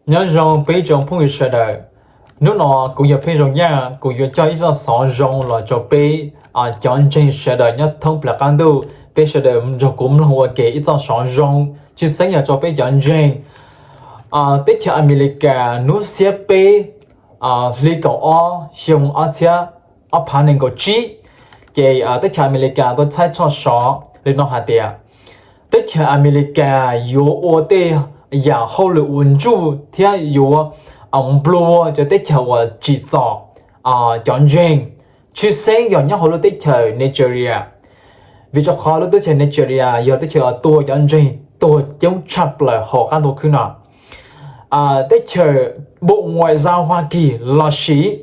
Nyob zoo peb tsoom phooj ywg sawv daws. Hnub no kuv yog Pheej Zoo Yaj, kuv yuav coj ib txoj xov zoo los rau peb cov ntseeg sawv daws nyob thoob plaws qab ntuj, peb sawv daws nrog kuv mloog ua ke ib txoj xov zoo, tshwj xeeb yog rau peb cov ntseeg. Teb chaws Amelikas hnub xiab peb hli kaum ob xyoo ob txhiab ob phav nees nkaum tsib, ces teb chaws Amelikas tau tshaj txoj xov li no hais tias teb chaws Amelikas yuav ua tej yam hauj lwm ua ntsuj thiab yuav nplua cov teb chaws uas tsim txom cov ntseeg, tshwj xeeb yog nyob hauv lub teb chaws Nigeria, vim rau qhov lub teb chaws Nigeria yog teb chaws uas tua cov ntseeg tuag coob tshaj plaws hauv qab ntuj khwb no. Teb chaws Bộ Ngoại giao Hoa Kỳ lossis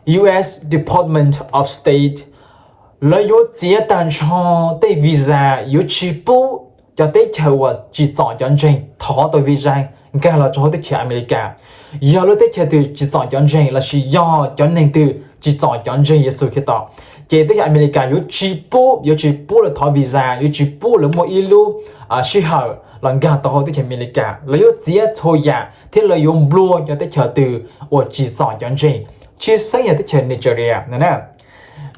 U S Department of State, lawv yuav txiav tag nrho tej visa, yuav tsis pub cov teb chaws uas tsim txom cov ntseeg thov tau visa nkag los rau hauv teb chaws Amelikas. Yog lub teb chaws twg tsim txom cov ntseeg lossis yog cov neeg twg tsim txom cov ntseeg Yexus Khetos, ces teb chaws Amelikas yuav tsis pub, yuav tsis pub lawv thov visa, yuav tsis pub lawv muaj ib lub sij hawm los nkag tau hauv teb chaws Amelikas. Lawv yuav txiav txhua yam thiab lawv yuav nplua cov teb chaws twg uas tsim txom cov ntseeg, tshwj xeeb yog teb chaws Nigeria no na.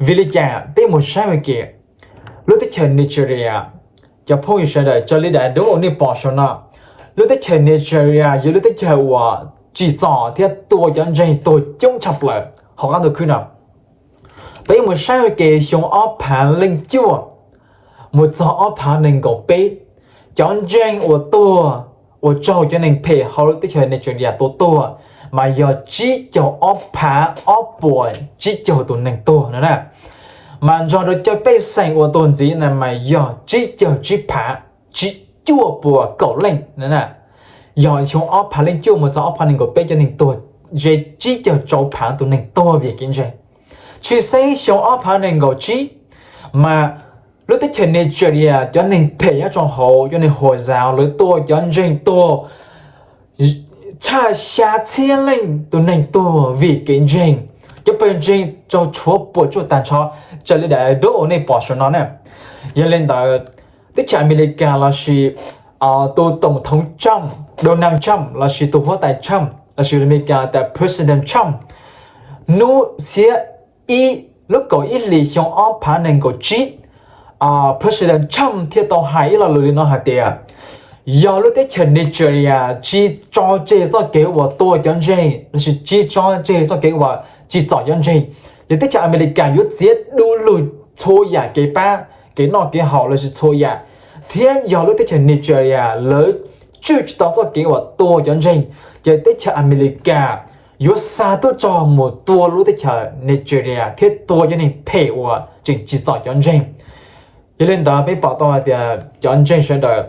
Vim li cas? Peb mus saib ua ke. Lub teb chaws Nigeria, cov phooj ywg sawv daws, raws li daim duab uas nej pom saum no, lub teb chaws Nigeria yog lub teb chaws uas tsim txom thiab tua cov ntseeg tuag coob tshaj plaws hauv qab ntuj khwb no. Peb mus saib ua ke, xyoo ob phav leej cuaj mus txog ob phav nees nkaum peb, cov ntseeg uas tuag, uas raug cov neeg phem hauv lub teb chaws Nigeria tua tuag mas yog tsib caug ob phav ob puas tsib caug tus neeg tuag no na. Mas nrog rau cov pej xeem uas tuag ntxiv na mas yog tsib caug tsib phav tsib cuaj puas kaum leej no na. Yog xyoo ob phav leej cuaj mus txog ob phav nees nkaum peb cov neeg tuag ze tsib caug rau phav tus neeg tuag vim kev ntseeg. Tshwj xeeb xyoo ob phav nees nkaum tsib, mas lub teb chaws Nigeria cov neeg phem nyob rau hauv, cov neeg Hauv Zas, lawv tua cov ntseeg tuag tshaj xya txhiab leej tus neeg tuag vim kev ntseeg. Cov pawg ntseeg raug rhuav puas tsuaj tag nrho, raws li daim duab uas nej pom saum no na. Yog li ntawd, teb chaws Amelikas lossis tus Tổng thống Trump, Donald Trump lossis tus huab tais Trump lossis Amelikas tias President Trump, hnub xiab ib lub kaum ib hlis xyoo ob phav nees nkaum tsib, President Trump thiaj tau hais ib lo lus li no hais tias, yog lub teb chaws Nigeria tsis tso tseg txoj kev uas tua cov ntseeg lossis tsis tso tseg txoj kev uas tsim txom cov ntseeg, yog teb chaws Amelikas yuav txiav du lug txhua yam kev pab, kev noj kev haus lossis txhua yam, thiab yog lub teb chaws Nigeria lawv tswj tsis tau txoj kev uas tua cov ntseeg, ces teb chaws Amelikas yuav xa tub rog mus tua lub teb chaws Nigeria thiab tua cov neeg phem uas tseem tsim txom cov ntseeg. Yog li ntawd peb pom tau hais tias cov ntseeg sawv daws,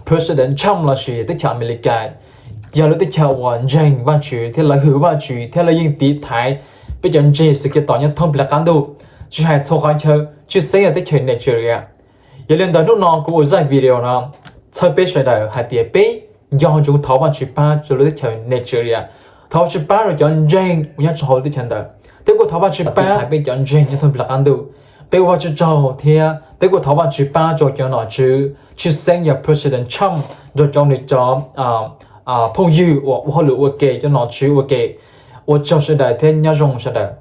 President Trump lossis teb chaws Amelikas yog lub teb chaws uas ntseeg Vajtswv thiab lawv hwm Vajtswv thiab lawv yeej tiv thaiv peb cov ntseeg Yexus Khetos nyob thoob plaws qab ntuj, tsis hais txhua qhov chaw, tshwj xeeb yog teb chaws Nigeria. Yog li ntawd hnub no kuv ua zaj video no txhawb peb sawv daws hais tias peb nco ntsoov thov Vajtswv pab rau lub teb chaws Nigeria, thov Vajtswv pab rau cov ntseeg uas nyob rau hauv lub teb chaws ntawd, thiab kuj thov Vajtswv pab peb cov ntseeg nyob thoob plaws qab ntuj. Peb ua Vajtswv tsaug thiab peb kuj thov Vajtswv pab rau cov nom tswv, tshwj xeeb yog President Trump nrog rau nws cov phooj ywg uas ua hauj lwm ua ke, cov nom tswv ua ke. Ua tsaug sawv daws thiab nyob zoo sawv daws.